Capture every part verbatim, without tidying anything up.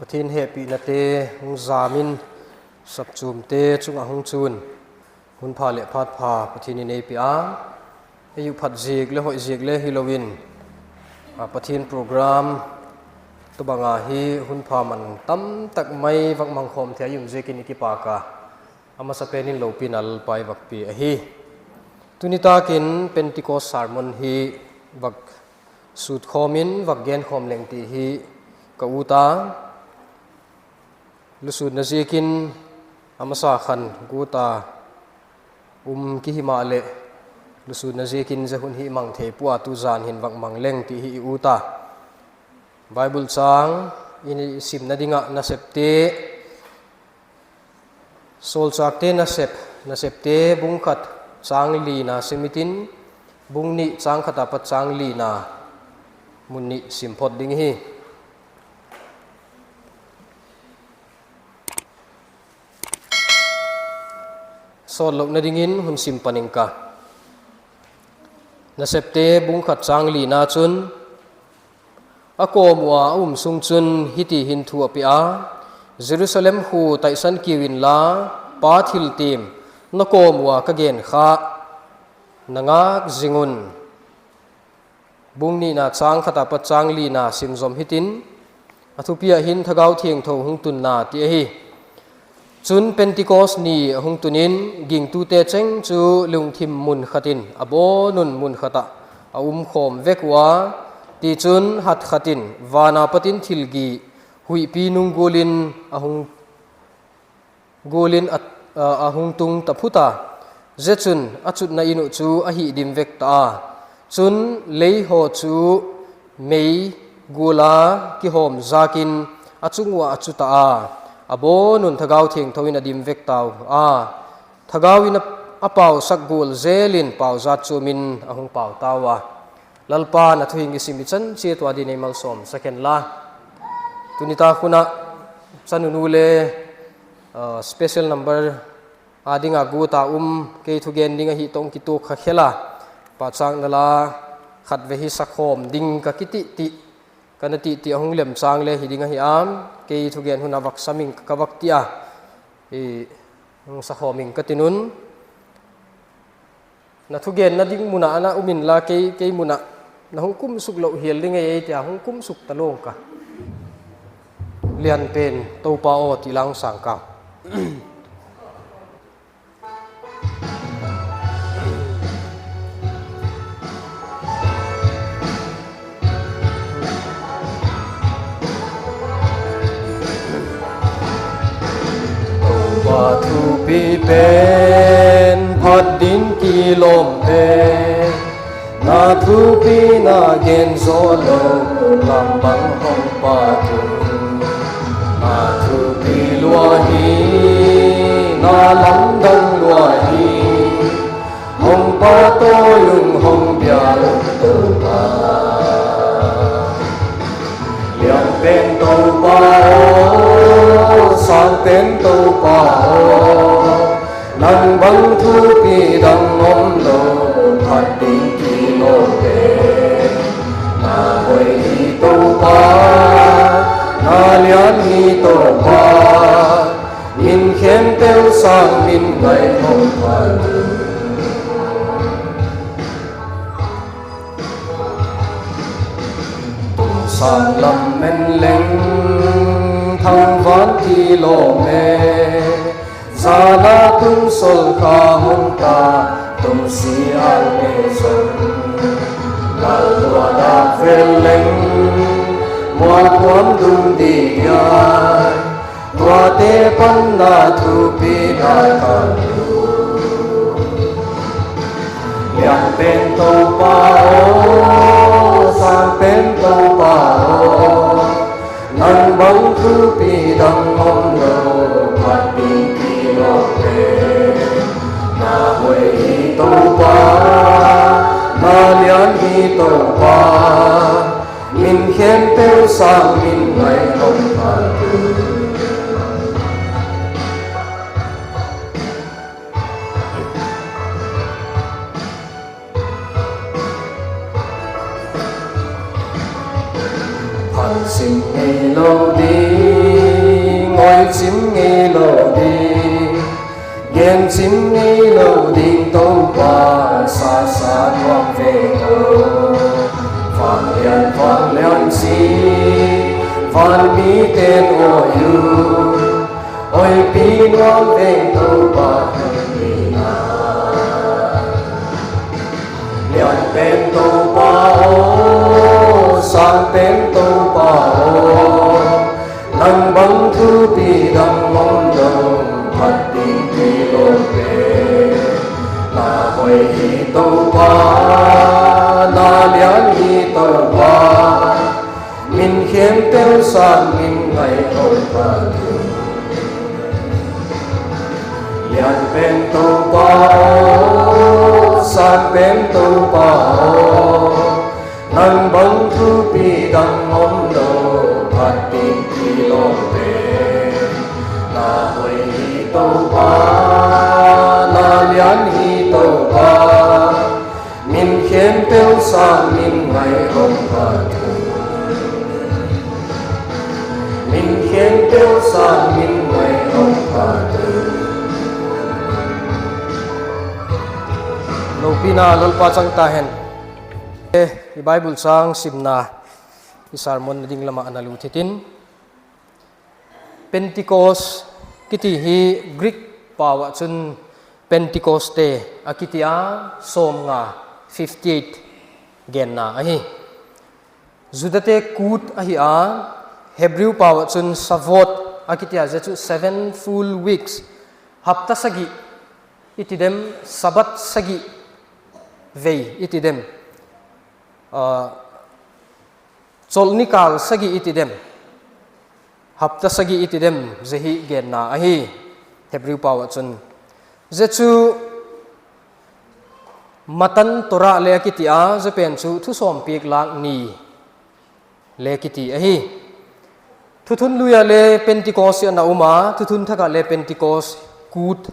Pathian hehpihnate hong zamin sapcumte cungah hong cun hun pha le phat pha Pathian in ei pia a, ei uh phat zik le hoih zik le hi loin, a, Pathian program tua banga hi hun pha man tamtak mai vak mangkhawm thei a i um ziakin i kipak a, a masa penin lopi na Lalpa i vak pia ahi. Tuni takin Pentecost sermon hi vak sutkhawmin vak genkhawm leng ti hi ka ut a. Lusutna ziakin a masa khan guta um kihi mah leh lusutna ziakin zehun hi mang thei pua, tuzan hin vak mang leng ti hi i ut a. Bible cang i sim nadingah Nasepte, Sawlcakte Nasep, Nasepte bung khat cang lina sim i tin, bung nih cang khat a pat cang lina mun nih sim phot ding hi. Sawt loh nadingin hun sim paning ka. Nasepte bung khat cang lina cun, a kawm uh a um sung cun hiti hin thu a pia a, Jerusalem khu taihsan kiu inla, Pa thiltim na kawm uh a ka gen kha na ngak zing un. Bung nihna cang khat a pat cang lina sim zom hi tin, a thupi ah hin Thagau Thiangtho hong tunna ti ahi. Cun Pentecost ni a hong tunin gingtute ceng cu lungthim mun khat in a bawnun mun khat ah a um khawm vek uh a, ti cun hat khat in van a patin thilgih huihpi nung gulin a hung gulin a, a, a hung tung ta phut a, zia cun a cutna inn uh cu a hih dim vek ta a, cun leihaw cu mei gula kihawm zakin a cung uh ah a cu ta a, a bawnun Thagau Thiangtho in a dim vek ta uh a, Thagau in a, a pausak gul zelin pauzat cumin a hung pau ta uh a. Lalpa na thuhing i sim i can cia tua din ei malsawm sak hen la. Tuni ta khunah canunu le, uh, special number a dinga guta um kei thugen ding ahi tong kituk kha khela, pacakna la khat ve hi sakhawm ding ka kitihtih, ka na tihtih a hung lemcang le hi ding ahi am, kei thugen hun a vak saming ka vak tia, i, hung sakhawming ka tinun. Na thugen nading munah na um inla kei, kei munah na hung kumsuk loh hial ding ei, ei tia hung kumsuk ta lawng ka. Lianpen Topa aw ti lang sang ka. Topa thupi pen phat ding kilawm pen, na thupi na gen zaw lo lam bang hong pha tung. Na thupi lua hi, na lamdang lua hi, hong pahtawi ung hong bia ung Topa. Lianpen Topa aw, sangpen Topa aw, nang bang thupi dang om lo, phat ding kilawm pen. Na hoih hi Topa, na lian hi Topa, min khempeuh sang min ngai hong pha tung. Tung sang lam men leng thangvan kilawm e, zana tung sol kha hong ta, tung si al me zong. Gal lua dak vel leng mual puam dung di diai, tuate pan na thupi nai kal uh. Lianpen Topa aw, sangpen Topa aw, nang bang thupi dang om lo, phat ding kilawm pen. Na hoih hi Topa, na lian hi Topa, min khempeuh sang min ngai hong pha tung. Phat sim ngei lo ding Cim ngei lo ding, gen cim ngei lo ding Topa sasa nuam ve aw. Vanglian vanglian ci vanmite in awi uh, awipi nuam ve Topa hong hi na. Lian pen Topa aw, sang pen Topa aw, nang bang thupi dang om lo. Phat ding pi lo pen na hoih hi Topa, na lian hi Topa, min khempeuh sang min ngaih hong phat uh. Lian pen Topa aw, sang pen Topa aw, nang bang thupi dang om lo. Phat ding pi lo pen na hoih hi Topa, na lian hi Topa, min khempeuh sang min ngaih hong phat uh. Min khempeuh sang min ngaih hong phat uh. Lopina Lalpa cang ta hen. Eh, i Bible sang simna, i sermon na ding lamah na lut hitin. Pentecost kiti hi Greek pau ah cun Pentecoste a kiti a, sawmnga, fifty eight, genna ahi. Judate kut ahi a, Hebrew pau ah cun Shavuot a kiti a, zia cu seven full weeks, hapta sagih i ti dem, Sabbath sagih vei i ti dem, ah, colhnikal sagih i ti dem, hapta sagih i ti dem, zia hi genna ahi. Hebrew pau ah cun zia cu Matan Torah le a kiti a, zia pen cu thusawmpik lak ni le kiti ahi. Thuthun lui ah le Pentecost hi a na um a, thuthun thak ah le Pentecost kut,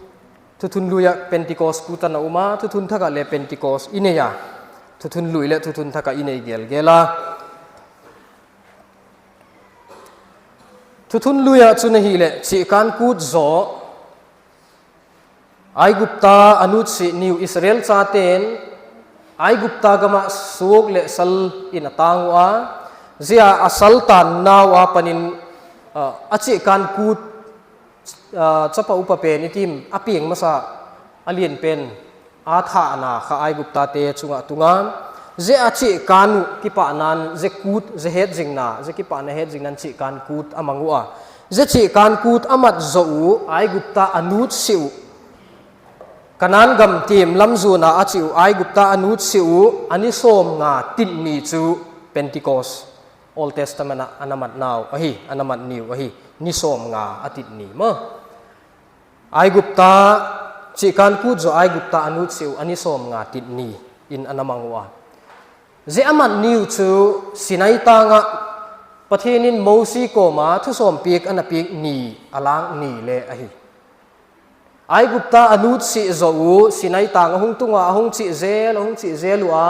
thuthun lui ah Pentecost kut a na um a, thuthun thak ah le Pentecost i nei a, thuthun lui le thuthun thak ah i nei gelgel a. Thuthun lui ah cun ahih leh cihkan kut zawh, Aigupta a nutsih ni uh Israel cate in Aigupta gamah suak le sal in a tang uh a, zia a saltan nau a panin, ah, a cihkan kut, ah, capa upa pen i tim a piang masa a lian pen a thahna kha Aiguptate cungah tung a, zia a cihkan uh kipahna in zia kut, zia hetzingna, zia kipahna hetzingna in cihkan kut a mang uh a, zia cihkan kut a mat zawh uh Aigupta a nutsih uh, Kanaan gam tim lamzun a a cih uh Aigupta a nutsih uh a ni sawmnga titni cu Pentecost, Old Testament ah a na mat nau ahi, a na mat ni uh ahi, ni sawmnga a titni maw. Aigupta, cihkan kut zawh Aigupta a nutsih uh a ni sawmnga titni in a na mang uh a, zia a mat ni uh cu Sinai tangah Pathian in Mosi kawma thusawmpik a na pik ni a lak ni le ahi. Aigupta a nutsih zawh uh Sinai tang a hung tung a, a hung cihzel, a hung cihzel uh a,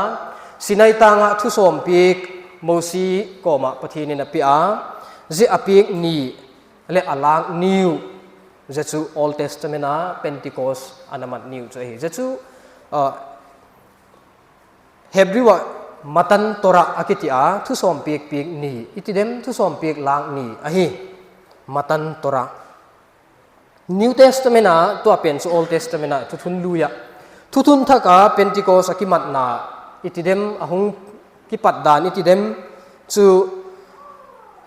Sinai tangah thusawmpik Mosi kawmah Pathian in a pia a, zia a pik ni le a lak ni uh, zia cu Old Testament ah Pentecost a na mat ni uh cu ahi. Zia cu, ah, Hebrew ah Matan Torah a kiti a, thusawmpik pik ni i ti dem, thusawmpik lak ni ahi. Matan Torah. New Testament ah, tua pen cu Old Testament ah, thuthun lui ah, thuthun thak ah Pentecost a kimatna i ti dem, a hung kipat dan i ti dem cu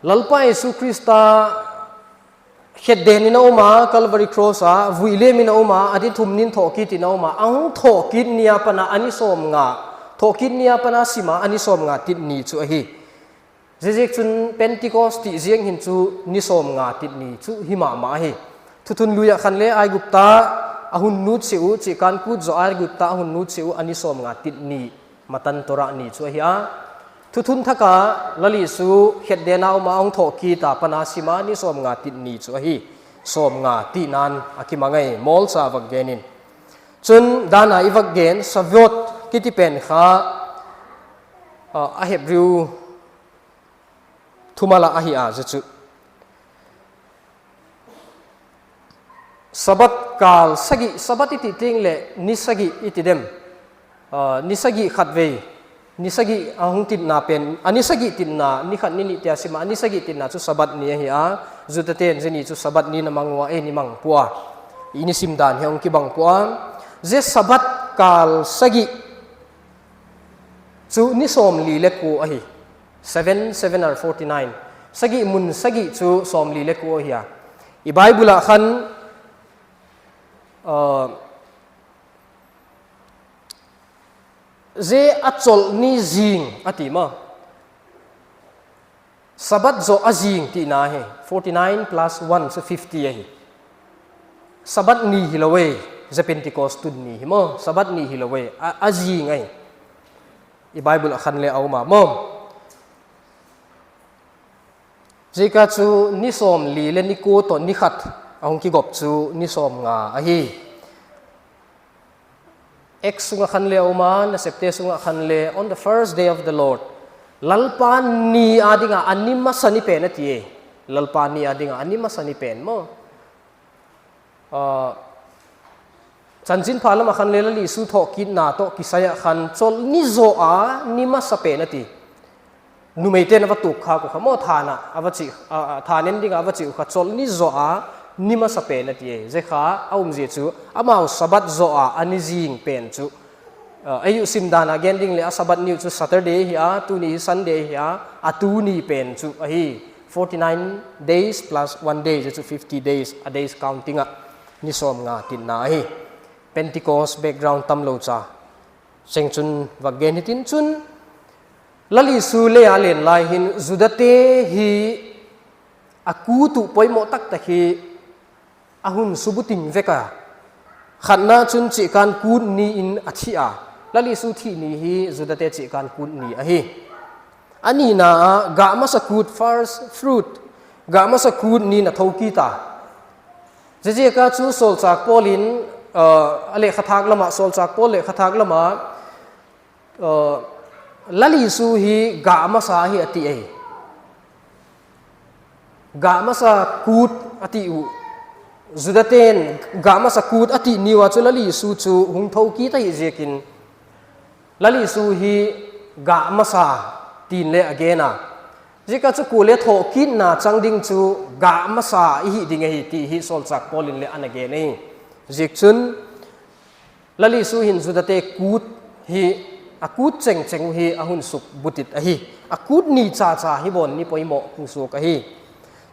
Lalpa Jesuh Khrista khetden in a um a, Calvary Cross ah vuih liam in a um a, a ni thum ni in thawhkik in a um a, a hung thawhkik ni a pan a ni sawmnga, thawhkik ni a pan a sim a, a ni sawmnga titni cu ahi. Ziaziak cun Pentecost tih ziang hin cu ni sawmnga titni cu hi mahmah ahi. Thuthun lui ah khan le Aigupta a hun nutsih uh, cihkan kut zawh Aigupta a hun nutsih uh a ni sawmnga titni, Matan Torah ni cu ahi a, thuthun thak ah Lal Jesuh khetden a um a hung thawhkik a pan a sim a ni sawmnga titni cu ahi. Sawmnga tihna in a kimang ei, mawlsa vak gen in. Cun dan a i vak gen Shavuot kiti pen kha, ah, a Hebrew thumal ah ahi a, zia cu Sabbath kal sagih, Sabbath i ti ting le ni sagih i ti dem. Ah, ni sagih khat vei, ni sagih a hong tinna pen, a ni sagih tinna, ni khat ni nih te a sim a, a ni sagih tinna cu Sabbath ni ahi a, Judah ten zia ni cu Sabbath ni na mang uh a, ei ni mang pua. I ni sim dan hi hong kibang pua. Zia Sabbath kal sagih cu ni sawmli le kua ahi. Seven, seven are forty-nine. Sagih mun sagih cu sawmli le kua ahi a. I Bible ah khan, ah, zia a colh ni zing a ti maw? Sabbath zawh a zing tihna hi. Forty-nine plus one cu fifty ahi. Sabbath ni hi lo ei, zia Pentecost tun ni hi maw? Sabbath ni hi lo ei, a, a zing ahi. I Bible ah khan le a um a maw? Zia ka cu ni sawmli le ni kua tawh ni khat a hong kigawp cu ni sawmnga ahi. Acts sungah khan le a um a, Nasepte sungah khan le, on the first day of the Lord, Lalpa ni a dingah a ni masa ni pen a ti e. Lalpa ni a dingah a ni masa ni pen maw? Ah, Chanchinpha lamah khan le Lal Jesu thawhkitna tawh kisai ah khan colh ni zawh a ni masa pen a ti. Numeite in a va tuk khak uh kha maw, than ah a va cih, a, a, than en dingah a va cih uh kha colh ni zawh a ni masa pen a ti e. Zia kha a umzia cu amau Sabbath zawh a a ni zing pen cu, a, ei uh sim dan a gen ding le a Sabbath ni uh cu Saturday hi a, tuni hi Sunday hi a, a tuni pen cu ahi. Forty-nine days plus one day, zia cu fifty days, a days counting ah ni sawmnga tinna ahi. Pentecost background tam lo ca seng cun vak gen hitin cun, Lal Jesu lei a len lai hin Judate hi a kut uh poimawh taktak hi a hun subuting vek a, khatna cun cihkan kut ni in a thih a, Lal Jesu thih ni hi Judate cihkan kut ni ahi. A nihna ah gah masa kut, first fruit, gah masa kut ni in a thokit a. Ziaziaka cu Sawlcak Paul in, uh, a lehkhathak lamah, Sawlcak Paul lehkhathak lamah, uh, Lal Jesu hi gah masa hi a ti ei. Gah masa kut a ti uh. Judaten gah masa kut a ti ni uh a cu Lal Jesu cu hung thokit ahi ziakin Lal Jesu hi gah masa tin le a gen a. Ziaka cu kule thawhkitna cang ding cu gah masa i hih ding ahi ti hi Sawlcak Paul in le a na gen ahi. Ziak cun Lal Jesu hin Judate kut hi, a kut cengceng uh hi a hun suk butit ahi. A kut ni caca hi bawn ni poimawh hung suak ahi.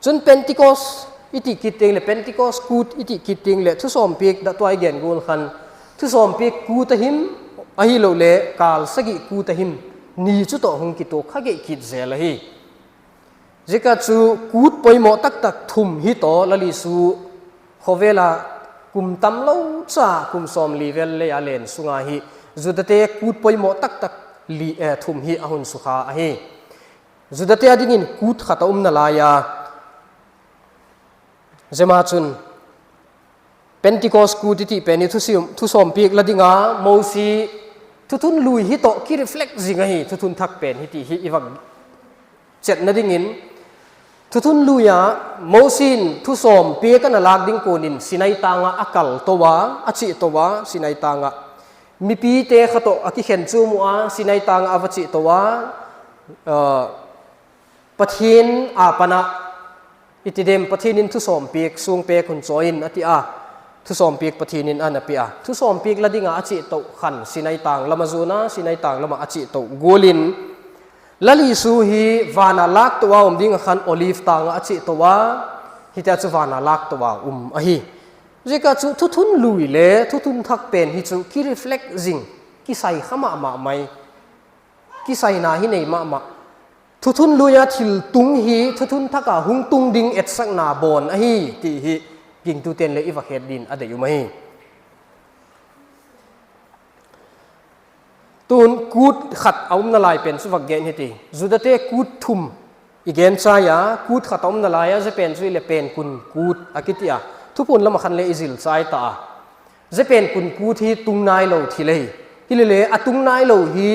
Cun Pentecost i tih kit ding le Pentecost kut i tih kit ding le thusawmpik dah tuai gen gul khan thusawmpik kut a him ahi lo le kal sagih kut a him ni cu tawh hung kituak kha geih kit zel ahi. Ziaka cu kut poimawh taktak thum hi tawh Lal Jesu khuavela kum tam lo ca kum sawmli vel lei a len sunga hi Judate kut poimawh taktak li, eh, thum hi a hun sukha ahi. Judate a dingin kut khat a um na lai a, zema cun Pentecost kut i tih pen hi thusim, thusawmpik la dinga Mosi thuthun lui hi tawh ki reflect zing ahi, thuthun thak pen hi ti hi i vak ciat nadingin, thuthun lui ah Mosi in thusawmpik a na lak ding kunin Sinai tangah a kal to a, a cih to a, Sinai tangah mipite kha tawh a kikhen cu mu a, Sinai tangah a va cih to a, uh, Pathian a panah i ti dem, Pathian in thusawmpik sungpek hun cawi in a ti a, thusawmpik Pathian in a na pia a, thusawmpik la dinga a cih toh khan Sinai tang lamah zun a, Sinai tang lamah a cih toh gulin Lal Jesu hi vana lak toh a um ding a khan Olive tangah a cih toh a, hiti a cu vana lak toh a um ahi. Ziaka cu thuthun lui le thuthun thak pen hi cu ki reflect zing, kisai kha mahmah mai. Kisaina hi nei mahmah. Thuthun lui-a thil tung hi thuthun thak a hung tung ding etsakna bawn ahi ti hi gingtuten le i va khet din a deih um ahi. Tun kut khat a umna lai pen cu vak gen hi ti. Judate kut thum i gen cai a, kut khat a umna lai a, zia pen cu i le pen kun kut a kiti a, Thuphun lamah khan le i zil cai ta a. Zia pen kun kut hi tung nai lo thil ahi. Hi lele a tung nai lo hi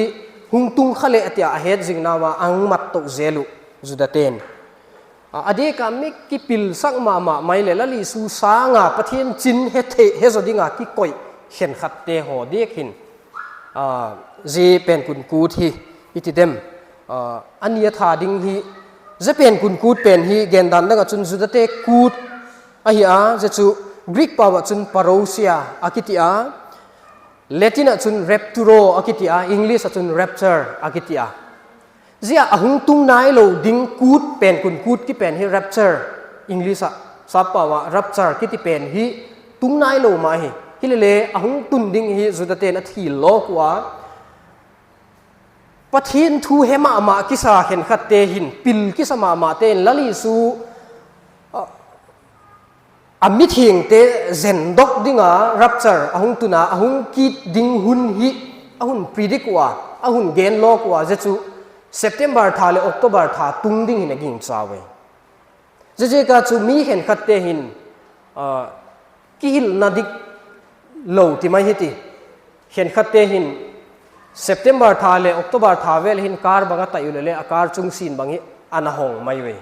hung tung kha le a tia a het zingna ah a hung mat toh zel uh Judaten. a, a deka mi kipilsak mahmah mai le Lal Jesu sanga Pathian cin he thei, he zaw dinga kikoih khenkhatte haw dek hin, a, zi pen kunkut hi, i ti dem. A, a ni a tha ding hi, zi pen kunkut pen hi, gendan dangah cun Judate kut ahi a, zi cu Greek pau ah cun parousia a kiti a, Latin ah cun rapturo a kiti a, English ah cun rapture a kiti a. Zia a hung tung nai lo ding kut pen, kunkut kipen hi rapture, English ah, sap pau ah rapture kiti pen hi tung nai lo mah hi. Hi lele a hung tun ding hi Judate in a thil lawk uh a, Pathian thu he mahmah kisa khenkhatte hin, pil kisa mahmahte in Lal Jesu, a, a mithengte zendok dinga rapture a hung tuna a hung kit ding hun hi a hun predict uh a, a hun gen lawk uh a, zi cu September tha le October tha tung ding hin a gingcau hi. Zi zika cu mi khenkhatte hin, a, kihilhna dik lo ti mai hi ti. Khenkhatte hin September tha le October tha vel hin kar bang a taih uh lele a kar cung sin bang hi a na hong mai uh hi.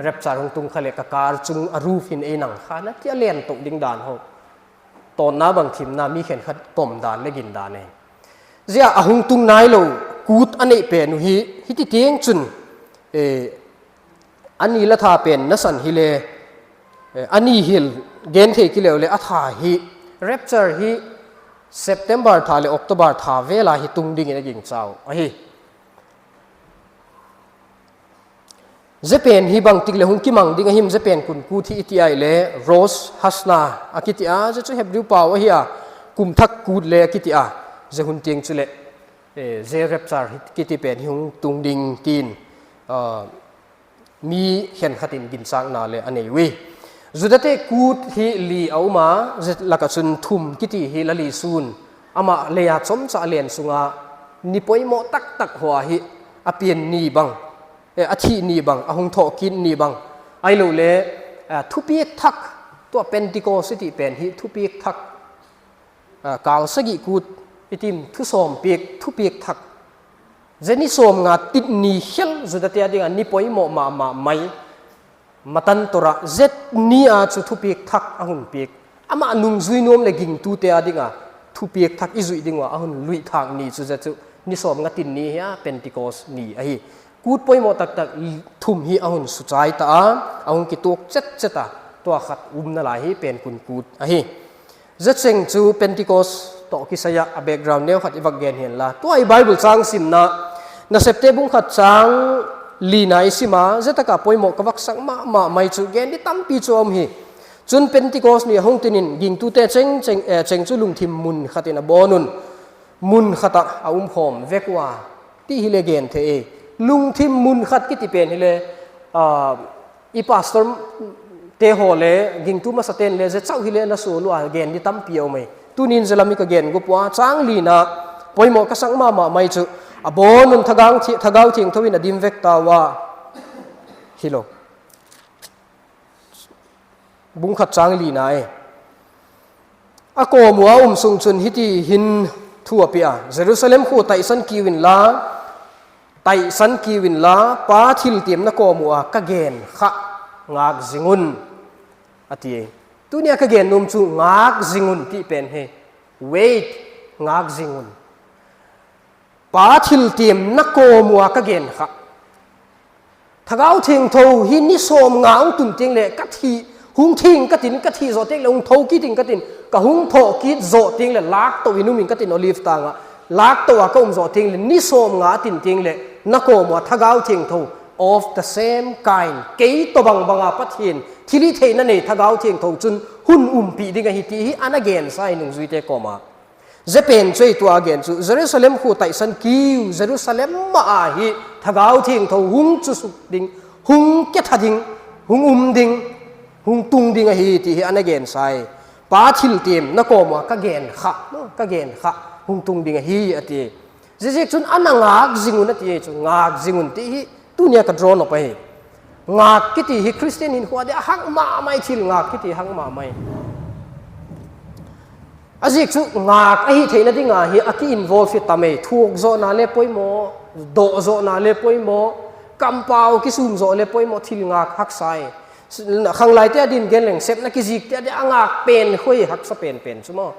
Rapture hung tung kha le ka kar cung a roof hin ei nang kha na ti a len toh ding dan ho. Tawnna bang thimna mi khenkhat tom dan le gin dan e. Zia a hung tung nai lo kut a neih pen uh hi, hiti tiang cun, e, a ni la tha pen nasan hi le, e, a ni hil gen thei kileu le a tha hi, rapture hi September tha le October tha vela hi tung dingin a gingcau ahi. Zepen hi bangtik le hung kimang ding a him, zepen kunkut hi i ti ai le Rosh Hashanah a kiti a, ze cu Hebrew pau ahi a, kum thak kut le a kiti a, ze hun tiang cu le, e, ze rapture hi kiti pen hi hung tung ding tiin, a, mi khenkhat in ginsakna le a nei uh hi. Judate kut hi li a um a, ze lakah cun thum kiti hi Lal Jesu in amah lei-a comcah a len sungah ni poimawh taktak hua hi a pian ni bang, e, a thih ni bang, a hung thawhkit ni bang, ai lo le, e, thupiak thak, tua Pentecost i tih pen hi thupiak thak, a, kal sagih kut i tim thusawm piak, thupiak thak. Ze ni sawm nga tin ni khial Judate a dingah ni poimawh mahmah mai. Matan Torah, ze ni a cu thupiak thak a hun piak. Amah nungzui nuam le gingtute a dingah thupiak thak i zuih ding uh a, a hun luih thak ni cu ze cu ni sawm nga tin ni hi a, Pentecost ni ahi. Kut poimawh taktak thum hi a hun sucai ta a, a hun kituak cetcet a, tua khat um nalai hi pen kunkut ahi. Zaceng cu Pentecost tawh kisai ah a background neu khat i vak gen hi inla, tua i Bible cang simna, Nasepte bung khat cang lina i sim a, zetakah poimawh ka vaksak mahmah mai cu gen dih tampi cu a um hi. Cun Pentecost ni a hung tinin gingtute ceng, ceng, eh, ceng cu lungthim mun khatin a bawn un, mun khatah a umkhawm vek uh a, ti hi le gen thei ei. Lungthim mun khat kiti pen hi le, ah, i pastor te haw le gingtu masa ten le ze cauh hi le na sual uh a, gen dih tampi a um ei. Tunin ze lam hi ka gen gup uh a, cang lina poimawh ka sak mahmah mai cu a bawn un thagau thi-, thagau thiangtho in a dim vek ta uh a, hi lo. Bung khat cang lina e. A kawm uh a um sung cun hiti hin thu a pia, Jerusalem khua taihsan kiu inla, taihsan kiu inla, Pa thiltiam na kawm uh a ka gen khah ngak zing un, a ti. Tunia ka gen num cu ngak zing un ti pen hi. Wait, ngak zing un. Pa thiltiam na kawm uh a ka gen khah. Thagau thiangtho hi ni sawm nga hung tun tiang le ka thih, hung thing ka tin, ka thih zawh tiang le hung tho kit in ka tin, ka hung thawh kit zawh tiang le lak to in um in ka tin, Olive tangah lak to a ka um zawh tiang le ni sawm nga a tin tiang le na kawm uh a thagau thiangtho of the same kind, kei tawh bangbang a Pathian thil i theihna nei thagau thiangtho cun hun umpih ding ahi ti hi a na gensa hi nungzuite kawmah. Zepen cuai tua a gen cu, Jerusalem khua taihsan kiu, Jerusalem mah ah hi thagau thiangtho hung cusuk ding, hung kiatha ding, hung um ding, hung tung ding ahi ti hi a na gensa hi. Pa thiltiam na kawm uh a ka gen khah, ka gen khah, hung tung ding ahi a ti. Ziaziak cun a na ngak zing un a ti hi cu, ngak zing un ti hi tunia ka draw nop ahi. Ngak kiti hi Khristian hinkhua dih a hak mahmah hi, thil ngak kiti hak mahmah hi. A zik cu ngak ahi theihna dingah hi a ki-involve hi tam ei, thuak zawhna le poimawh, dawh zawhna le poimawh, Kampau kisum zawh le poimawh, thil ngak haksa hi. Khanglaite a din gen leng, sepna kizikte a din a ngak pen khoi haksa penpen cu maw?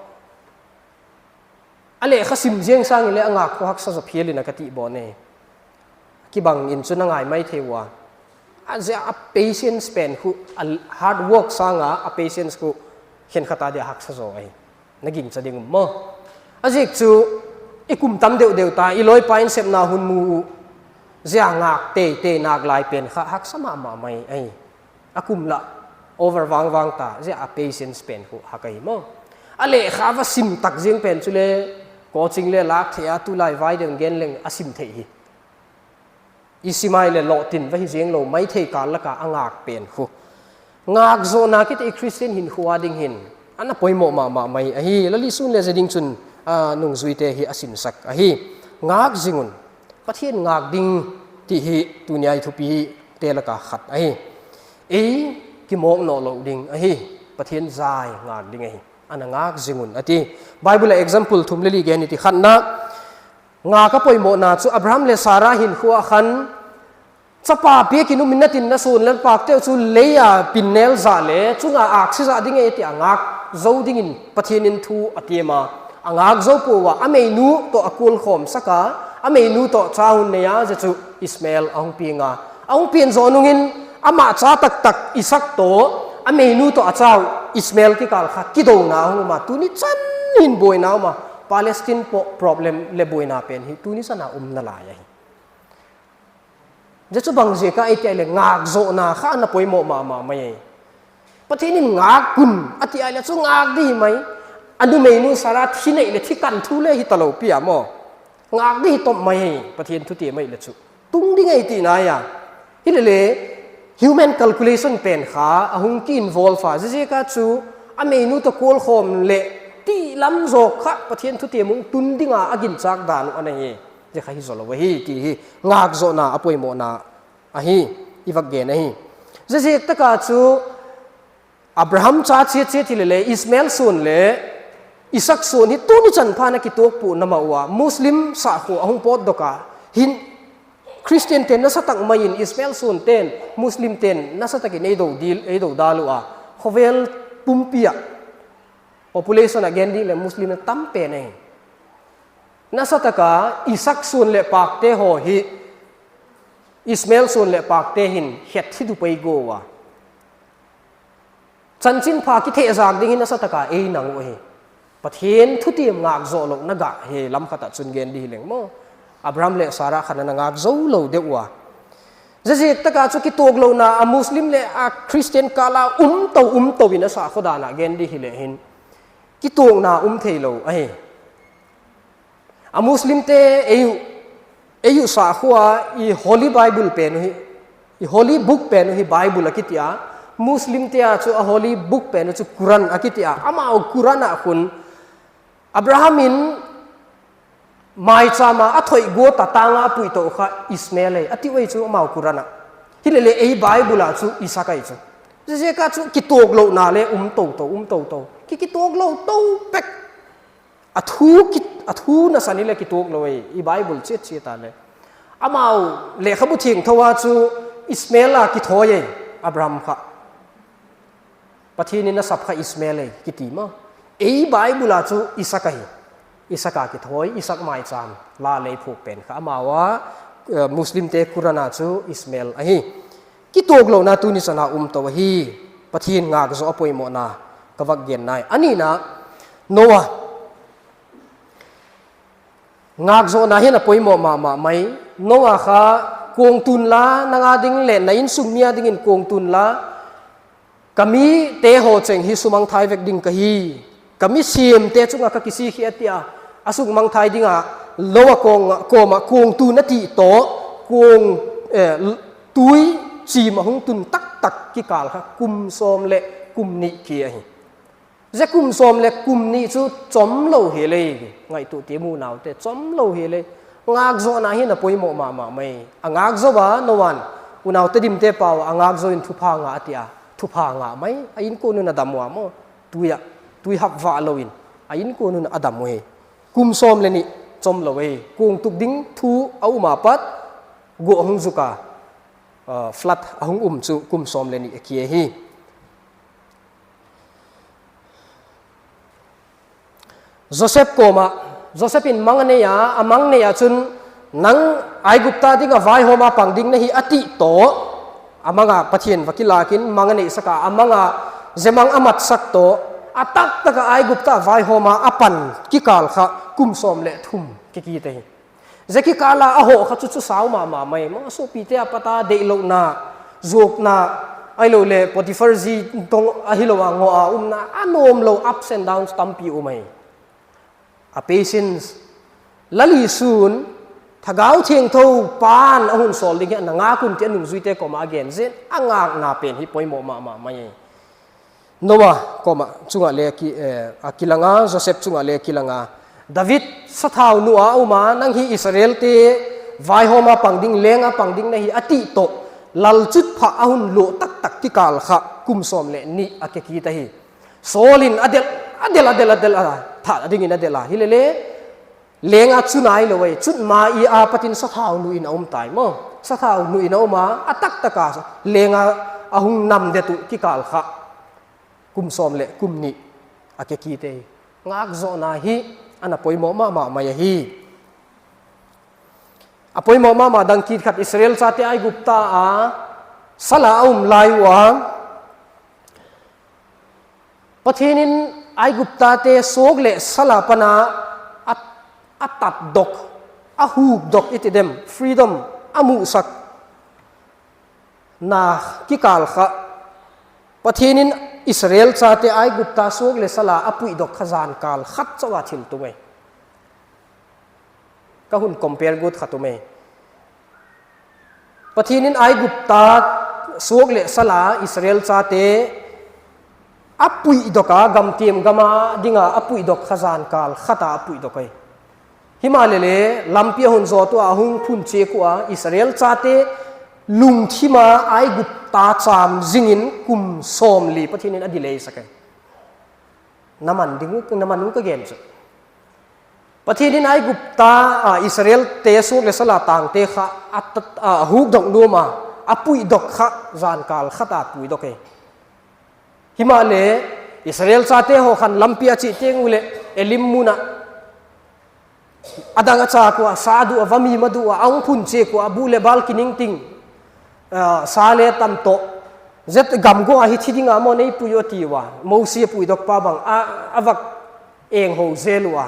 A lehkha sim ziang sangin le a ngak khua haksa zaw phial in a ka tih bawn e. Kibang in cu na ngai mai thei uh a, a zia a patience pen khu, a hard work sanga a patience khu khenkhat a dia haksa zaw ahi. Na gingca ding um maw? A zik cu i kum tam deuhdeuh ta, i lawipa in sepna hun mu uh, zia ngak teitei nak lai pen kha haksa mahmah mai ahi. A kum lah over vangvang ta, zia a patience pen khu hak ahi maw? A lehkha va sim tak ziang pen cu le coaching le lak theih a, tulai vai deuh gen leng a sim theih hi. I simai le lawhtin va hi ziang lo, mai thei kal laka a ngak pen khu. Ngak zawhna kite i Khristian hinkhua ding hin a na poimawh mahmah mai ahi. Lali sun le ze ding cun, a, nungzuite hi a sinsak ahi. Ngak zing un. Pathian ngak ding ti hi tunia i thupi te laka khat ahi. Ei kimawk nawh loh ding ahi. Pathian zai ngak ding ahi. A na ngak zing un a ti. Bible ah example thum le li gen i ti. Khatna, ngak a poimawhna cu Abraham le Sarah hinkhua khan, capa piakin um in na tin na sun le pakte uh cu lei a pinnel zah le cunga aksi zah ding e tiah ngak zo dingin Pathian in thu a tiam a, a ngak zo pua uh a, a meinu tawh a kulkhawm sak a, a meinu tawh ca hun nei a, zia cu Ismael a hung piang a, a hung pian zawh nungin amah ca taktak Isak tawh a meinu tawh a ca uh Ismael kikal kha kidona a hung um a, tuni can hin buaina um a, Palestine pawh problem le buaina pen hi tuni can a um na lai ahi. Zia cu bang ziak a ei tiah le ngak zawhna kha a na poimawh mahmah mai. Pathian in ngak kun a ti ai le cu ngak dih mai. A numeinu Sarah thi neih le thi kan thu le hi ta lo pi a maw? Ngak dih hi tawmh mai. Pathian thu ti mai le cu tung ding ei ti nai a. Hi le le human calculation pen kha a hung ki involve a, ziaziak a cu a meinu tawh kualkhawm le tih lam zawk kha Pathian thu ti mung tun dinga a gincak dan uh a na hi. Zia kha hi zaw lo ahi ti hi ngak zawhna a poimawhna ahi, i vak gen ahi. Ziaziak taka cu Abraham ca ciatciat hi lele Ismael suan le Isak suan hi tuni can phan a kituak puh na mah uh a Muslim sahkhua a hung pawt dok a hin Khristian ten nasa tak mai in Ismael suan ten Muslim ten nasa takin ei do dil, ei do dal uh a khuavel pumpi ah population ah gen dih le Muslim na tam pen ahi. Nasa taka Isak suan le pakte haw hi Ismael suan le pakte hin hiat hi dupai go uh a. Cancin pha kithehzak ding hi nasa taka ei nang uh hi. Pathian thutiam ngak zawh loh na gah hi lam khatah cun gen dih hi leng maw? Abraham le Sarah khan a na ngak zo lo deuh uh a. Ziaziak taka cu kituak lohna a Muslim le a Khristian kala umto umto in a sahkhua danah gen dih hi le hin kituakna um thei lo ahi. A Muslim te ei uh, ei uh sahkhua i Holy Bible pen uh hi, i Holy Book pen uh hi Bible a kiti a, Muslim te a cu a Holy Book pen uh cu Quran a kiti a, amau Quran ah khun Abraham in maicam a a thoih guat a tanga a puih toh kha Ismael ei a ti uh ei cu amau Quran ah. Hi lele ei Bible ah cu Isak ei cu. Ziaziak a cu kituak lohna le um toto, um toto. Ki kituak lo to pek. A thu ki, a thu na san hi le kituak lo ei, i Bible ciatciat a le. Amau lehkhabu thiangtho a cu Ismael a kithawi ei, Abraham kha. Pathian in a sap kha Ismael ei, kiti maw? Ei Bible a cu Isak ahi. Isak a kithawi, Isak maicam, la lei phuk pen kha. Amau a, eh, Muslim te Quran a cu Ismael ahi. Kituak lohna tuni can a um to ahi. Pathian ngak zawh a poimawhna ka vak gen nai. A nihna, Noah. Ngak zawhna hin a poimawh mahmah mai. Noah kha kong tun la, nang a ding le na innsung mi a dingin kong tun la. Ka mi te haw ceng hi sumang thai vek ding ka hi. Ka mi siam te cungah ka kisik hi a tiah a suk mangthai dingah Noah kawngah, kawmah kung tun a tih tawh kung, eh, tui cim a hung tun taktak kikal kha kum sawm le kum nih khi ahi. Zia kum sawm le kum nih cu com lo hi lei, ngaihtuah ti mu unaute, com lo hi lei. Ngakzawhna hi na poimawh mahmah mai. A ngakzo a Noah in unaute dimte pau a ngakzo in thupha ngah a tiah thupha ngah mai. A innkuan un a dam uh a maw? Tui ah, tui hap vah loin a innkuan un a dam uh hi. Kum sawm le nih com lo hi. Kung tuk ding thu a um a pat guah hung zuk a, Flood a hong um cu kum sawm le nih a kia hi. Joseph kawmah, Joseph in mang a nei a, a mang nei ahcun, "Nang Aigupta dingah vaihawma pang ding na hi," a tih tawh, a mangah Pathian va kilakin mang a neihsak a, a mangah zemang a matsak tawh, a taktakah Aigupta vaihawma a pan kikal kha kum sawm le thum kikite hi. Zia kikala a hawh kha cucu sau mahmah mai. Mah sawpite a pata deih lohna, zuakna, ahi lo le Potiphar zi tong ahi lo a ngawh a umna, a nuam lo ups and downs tampi um ahi. A patience. Lal Isun, Thagau Thiangtho pan a hun sawl ding hi a na ngak un ti a nungzuite kawmah a gen zin, a ngakna pen hi poimawh mahmah mai. Noah kawmah cungah le a ki, eh, a kilanga, Joseph cungah le a kilanga. David sathau nu a um a, "Nang hi Israel te vaihawma pang ding, lenga pang ding na hi," a tih tawh, lalcut phah a hun luah taktak kikal kha kum sawm le nih a kekit ahi. Saul in a delh, a delh, a delh, a delh, a thah dingin a delh a. Hi lele, lenga cu nai lo ei, cut ma i a patin sathau nu in a um tai maw? Sathau nu in a um a, a taktaka lenga a hung nam det uh kikal kha kum sawm le kum nih a kekite hi. Ngakzawhna hi a na poimawh mahmah mai ahi. A poimawh mahmah dang kit khat, Israel cate Aigupta a sala a um lai uh a, Pathian in Aiguptate suak le sala pana a, a tatdok, a hukdok i ti dem, freedom a muhsak na kikal kha, Pathian in Israel cate Aigupta suak le sala a puihdok kha zankal khat cauh a thil tung ei. Ka hun compare gut khat um ei. Pathian in Aigupta suak le sala Israel cate a puihdok a, gamtiam gama dinga a puihdok kha zankal khata a puihdok ei. Himah lele lampi a hun zawt uh a, a hung phun ciak uh a, Israel cate lungthima Aigupta cam zingin kum sawm li Pathian in a delay sak ei. Na man ding uh, na man uh ka gen cu. Pathian in Aigupta, a, Israel te suak le sala tangte kha a tat, a, a hukdok nuam a, a puihdok kha zankal khata puihdok ei. Himah le Israel cate haw khan lampi a cih tiang uh le Elim munah a dang a cak uh a, sa duh a, va mi ma duh a, a hung phun ciak uh a, buh le bal kiningting, a, sa le tam tawh, zet gamgawh a hi thi dingah maw nei pui uh a ti uh a, Mosi a puihdok pa bang a, a vak eng ho zel uh a,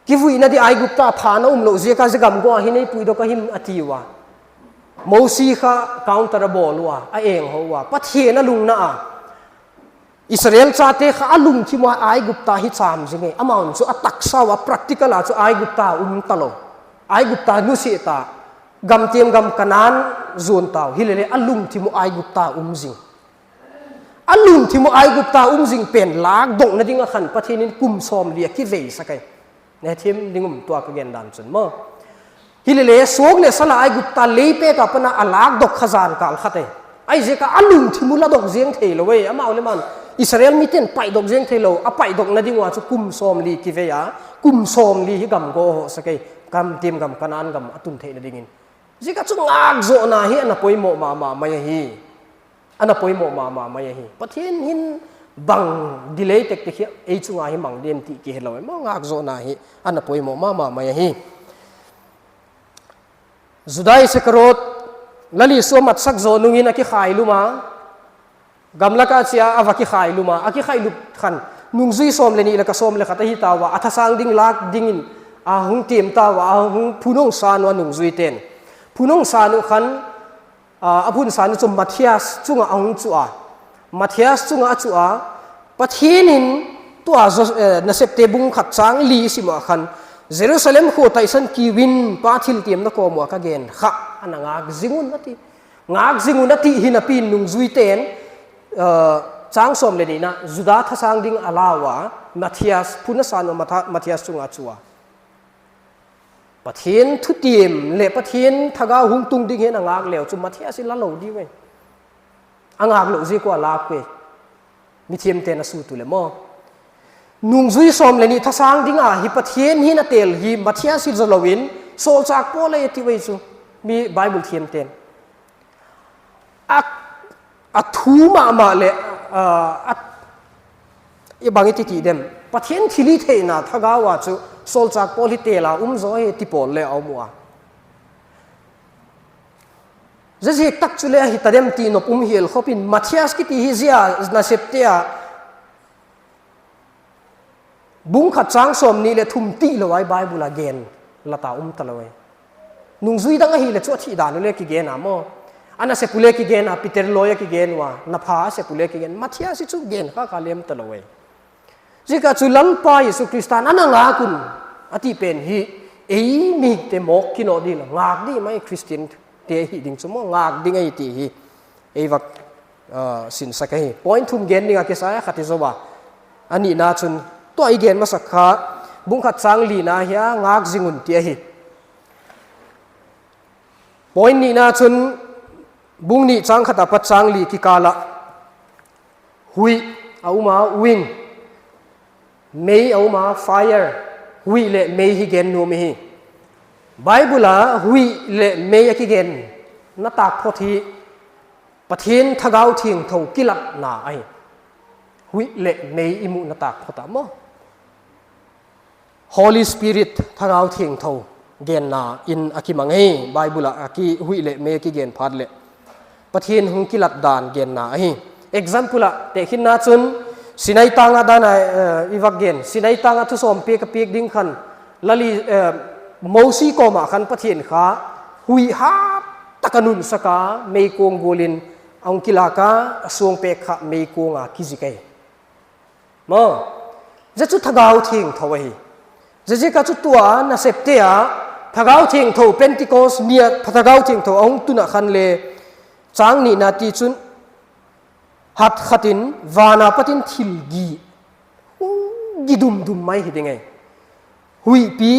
kivuihna di Aigupta tha na um loh ziaka zia gamgawh a hi nei puihdok a him a ti uh a, Mosi kha counter a bawl uh a, a eng ho uh a, Pathian a lungna a Israel cate kha a lungthim uh a Aigupta hi cam zing ei. Amau cu a taksa uh a practical ah cu Aigupta um ta lo. Aigupta nusia ta, gamtiam gam Kanaan zuan ta uh. Hi lele a lungthim uh Aigupta um zing. A lungthim uh Aigupta um zing pen lakdok nading a khan Pathian in kum sawm li a kiveisak ei. Na hetthiam ding um tua ka gen dan cun maw? Hi lele suak le sala Aigupta lei pek a pana a lakdok kha zankal khat ei. Ahi ziaka a lungthim uh la dok ziang thei lo ei. Amau le man Israel mite in paih dok ziang thei lo. A paih dok nading uh a cu kum sawm li kivei a, kum sawm li hi gamgawh a hawhsak ei. Gamtiam gam Kanaan gam a tun theih nadingin. Ziaka cu ngakzawhna hi a na poimawh mahmah mai ahi. A na poimawh mahmah mai ahi. Pathian hin bang delay tektek hi ei cungah hi mang diam ti kihe lo ei maw? Ngakzawhna hi a na poimawh mahmah mai ahi. Judah Iskariot, Lal Isu a matsak zawh nungin a kikhai lum a, gamlakah cia a va kikhai lum a, a kikhai lup khan nungzui sawm le nih le ka sawm le khat ahi ta uh a, a thasang ding lak dingin a hung tiam ta uh a, a hung phun hong san uh a nungzuite in. Phun hong san uh khan, a, a phun san uh cu Matthias cungah a hung cuh a. Matthias cungah a cuh a, Pathian in tua Zo-, eh, Nasepte bung khat cang li i sim uh a khan, Jerusalem khua taisan kiu in pa thiltiam na kawm uh a ka gen kha, a na ngak zing un a ti. Ngak zing un a ti hi napi in nungzuite in, eh, cang sawm le nihna Judah thasang ding a lau a, Matthias, phun a san uh Matha-, Matthias cungah a cuh a. Pathian thutiam le Pathian thagau hung tung ding hi a na ngak leu cu Matthias i la lo dih ve. A ngak loh ziak uh a lak ve. Mithiamte na sut uh le maw? Nungzui sawm le nih thasang dingah hi Pathian hi na tel hi Matthias hi zaw loin sawlcak Paul ei a ti ve cu mi Bible thiamte in. a, a thu mahmah le, a, a, i bang i ti ti dem, Pathian thilhihtheihna thagau ah cu sawltak pawl hi teel a um zaw hi ti pawl le a um uh a. Zazek tak cu le ahi ta dem ti nop um hial khopin Matthias kiti hi zia nasepte ah bung khat cang sawm nih le thum tih lo ai Bible ah gen lata um ta lo ai. Nungzui dang ahi le cu a thih dan uh le kigen a maw? A nasep uh le kigen a, Peter lawi a kigen uh a, na pha a sep uh le kigen, Matthias hi cu gen kha kha lem ta lo ai. Zika cu Lalpa Jesu Khrista na na ngak un a ti pen hi ei mihingte mawk kinawh dih lo, ngak dih mai Khristian te ahi ding cu maw, ngak ding ahi ti hi ei vak, ah, sinsak ahi. Point thum gen ding a kisai a khat i zo a, a nihna cun tua i gen masak kha bung khat cang lina hi a ngak zing un ti ahi. Point nihna cun bung nih cang khat a pat cang li kikal ah huih a um a, wind, mei a um a, fire, huih le mei hi gen nuam i hi. Bible ah huih le mei a kigen na tak phot hi Pathian Thagau Thiangtho kilatna ahi. Huih le mei i muh na tak phot ah maw? Holy Spirit, Thagau Thiangtho genna in a kimang hi. Bible ah a ki huih le mei a kigen phat le Pathian hung kilat dan genna ahi. Example ah tehkhinna cun Sinai tangah dan a, eh, i vak gen. Sinai tangah thusawm piak a piak ding khan lali, eh, Mosi kawmah khan Pathian kha huih hap tak a nunsak a meikuang gualin a hung kilak a, a suang pek kha meikuang a kizik ahi. Maw? Zia cu Thagau Thiangtho ahi. Zia zika cu tua nasepte ah Thagau Thiangtho Pentecost ni ah Thagau Thiangtho a hung tun ah khan le cang nihna ti cun hat khatin vana patin thil gi, hung gi dumdum mai hi ding ahi. Huihpi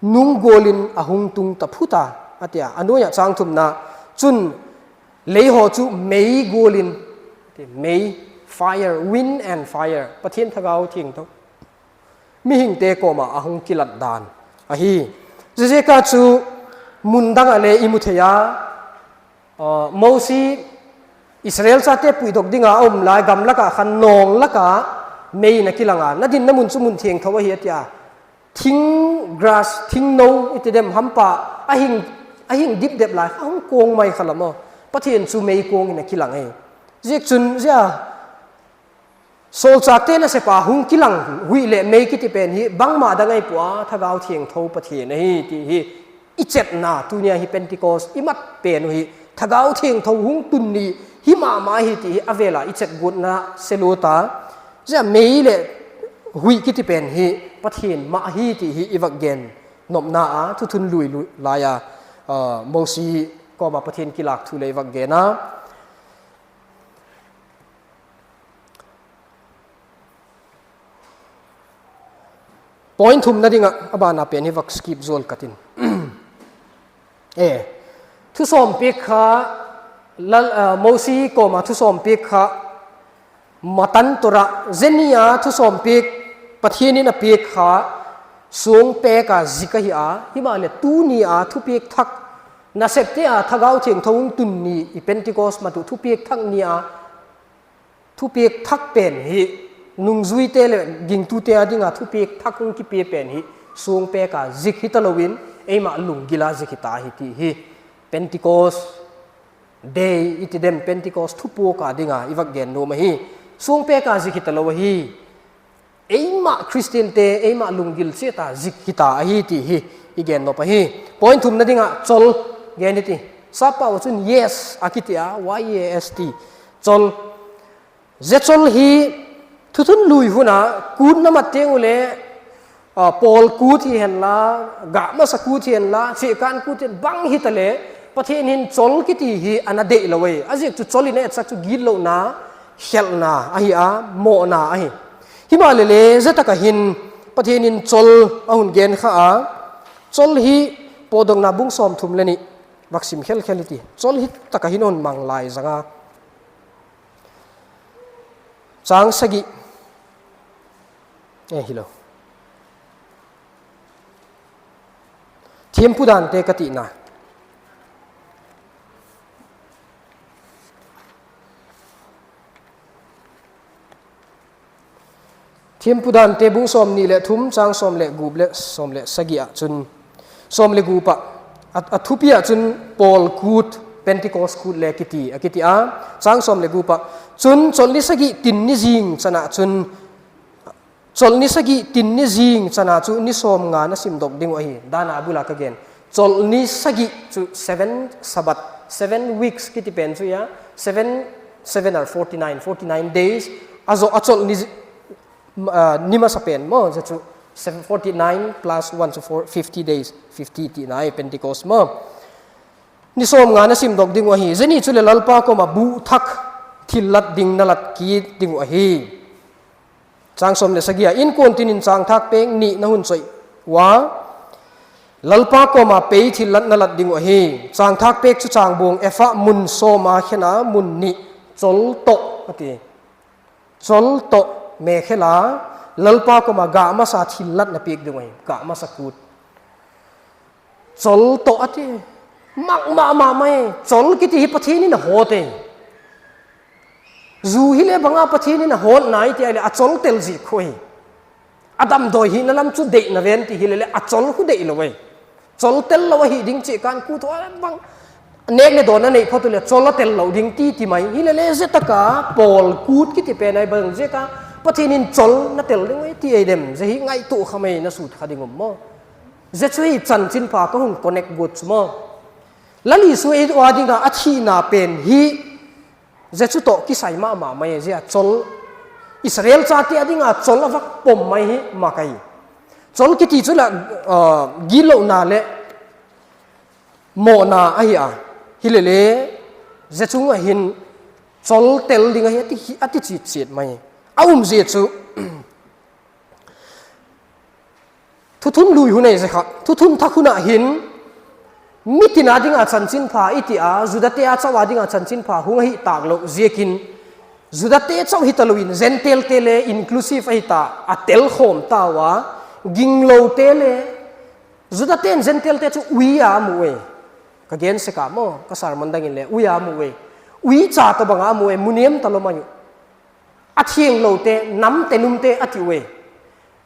nung gualin a hung tung ta phut a, a ti a. A nuai ah cang thumna cun leihaw cu mei gualin, mei, fire, wind and fire, Pathian Thagau Thiangtho mihingte kawmah a hung kilat dan ahi. Zia zika cu mun dangah le i mu thei a, Aa, Mosi Israel zate puihdok dinga a um lai gamlakah khan nawng lakah mei na kilang a, na dinna mun cu mun thiangtho ahi a ti a. Thing grass, thingno i ti dem hampa a hing, a hing dipdep lai kha hung kuang mai kha lam aw. Pathian cu meikuang in a kilang hi. Ziakcun zia Sawlcakte nasepa hung kilang huih le mei kiti pen hi bangmah dang ahi pua, Thagau Thiangtho Pathian ahi ti hi i cetna tunia hi Pentecost i mat pen uh hi. Thagau Thiangtho hung tun ni hi mahmah hi ti hi a vela i cetgutna seluta. Zia mei le huih kiti pen hi Pathian mah hi ti hi i vak gen nopna a thuthun lui lui lai a, aa, Mosi kawma Pathian kilak thu le i vak gen a. Point thumna dingah a bana pen hi vak skip zual katin. E, thusawm pek kha, lal, ah, Mosi kawma thusawm pek kha, Matan Torah, zeni a thusawm pek, Pathian in a pek kha, suang pek a zik ahi a, himah le tuni a thupek thak, nasepte a Thagau Thiangtho hung tun ni i Pentecost matu thupek thak ni a, Thupek thak pen hi, nungzuite le gingtute a dinga thupek thak hong kipia pen hi, suang peka zik hi ta loin, eimah lunggila zik hi ta hi ti hi. Pentecost Day i ti dem, Pentecost thupuak a dinga i vak gen nuam ahi. Suang peka zik hi ta lo ahi. Eimah Khristiante, eimah lunggil ciata zik hi ta ahi ti hi i gen nop ahi. Point thumna dingah col gen hi ti. Sappau cun yeast a kiti a, Y E A S T. Col. Zia col hi thuthun lui hunah kut na mat tiang uh le, ah, pawl kut hi henla, gah masa kut hi henla, cihkan kut hi hen bang hi ta le, Pathian hin col kiti hi a na deih lo ei. A zik cu col in a etsak cu gitlohna, khialhna ahi a, mawhna ahi. Himah le le, zia takah hin Pathian in col a hun gen kha a, col hi Pawtdawkna bung sawmthum le nih, vak sim khelkhel hi ti. Col hi takah hin a hun mang lai zanga. Cang sagih. Eh, hi lo. Thiampu dante ka tihna. Thiampu Dante bung sawm nih le thum, cang sawm le gup le sawm le sagih ah cun, sawm le gup ah, a, a thupi ah cun Paul kut, Pentecost kut le kiti, a kiti a, cang sawm le gup ah cun, colh ni sagih tin ni zing can ah cun, colh ni sagih tin ni zing can ah cu ni sawm nga na sim dok ding uh ahi. Dan a bul ah ka gen. Colh ni sagih cu seven Sabbath, seven weeks kiti pen cu ia, seven, seven are forty nine, forty nine days. A zawh a colh ni zi-, ah, ni masa pen maw, zia cu seven, forty nine plus one cu four, fifty days, fifty ti nai Pentecost maw. Ni sawm nga na sim dok ding uh ahi. Zia ni cu le Lalpa kawm ah buh thak thillat ding na lat kik ding uh ahi. Cang sawm le sagih ah, innkuan tin in cangthak pek nih na hun coih uh a, Lalpa kawm ah pei thillat na lat ding uh ahi. Cangthak pek cu cangbuang efa mun sawm a khen a mun nih col tawh a ti. Col tawh mekhel a Lalpa kawm ah gah masa thillat na pek ding uh ahi. Gah masa kut. Col tawh a ti. Mak mahmah mai. Col kiti hi Pathian in a hawt e. Zu hi le bangah Pathian in a hawt nai ti ai le a col tel zik khu hi. A damdawi hi na lam cu deih na ven ti hi le le a col khu deih lo e. Col tel lo ahi ding cih kan kut uh a bang nek le dawn a neih phot uh le col a tel lo ding ti ti mai hi le le zia taka Paul kut kiti pen ai bang zia ka Pathian in col na tel ding e ti ei dem zia hi ngaihtuh kha mai na sut kha ding um maw? Zia cu hi chanchin pha ka hung connect guat cu maw? Lal Isu ei tua dingah a thihna pen hi zia cu tawh kisai mahmah mai zia col Israel cate a dingah col a vak pom mai hi mak ahi. Col kiti cu lah, ah, gitlohna le mawhna ahi a, hi le le zia cungah hin col tel ding ahi a ti, a ti citcit mai. A umzia cu Thuthun lui hun ei zia kha, thuthun thak hunah hin mitin a dingah chanchin pha i ti a, Judate a cauh a dingah chanchin pha hung ahi tak loh ziakin Judate cauh hi ta loin Gentile te le inclusive ahi ta, a telkhawm ta uh a, ginglote le Judate in Gentile te cu ui a mu e. Ka gen sek ah maw, ka sermon dangin le ui a mu e. Ui ca tawh bangah a mu e, muniam ta lo mai uh. A thiang lote, nam tenumte a ti uh e.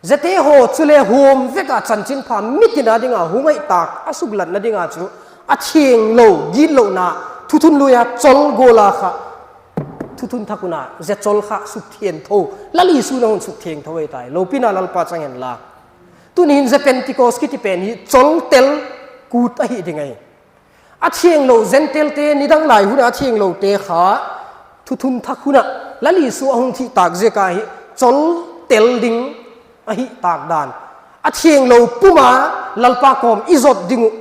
Ziate haw cu le huam vekah chanchin pha mitin a dingah hung aih tak a suklat nadingah cu a thiang lo gitlohna thuthun lui-a col guala kha thuthun thak hunah zia col kha sukthian tho, Lal Isu na hun sukthiang tho ei tai, lopina Lalpa cang hen la. Tuni hin zia Pentecost kiti pen hi col tel kut ahi ding ei. A thiang lo Gentile te, nidang lai hunah a thiang lote kha thuthun thak hunah Lal Isu a hung thih tak ziaka hi col tel ding ahi tak dan. A thiang lo puma Lalpa kawm i zot ding uh,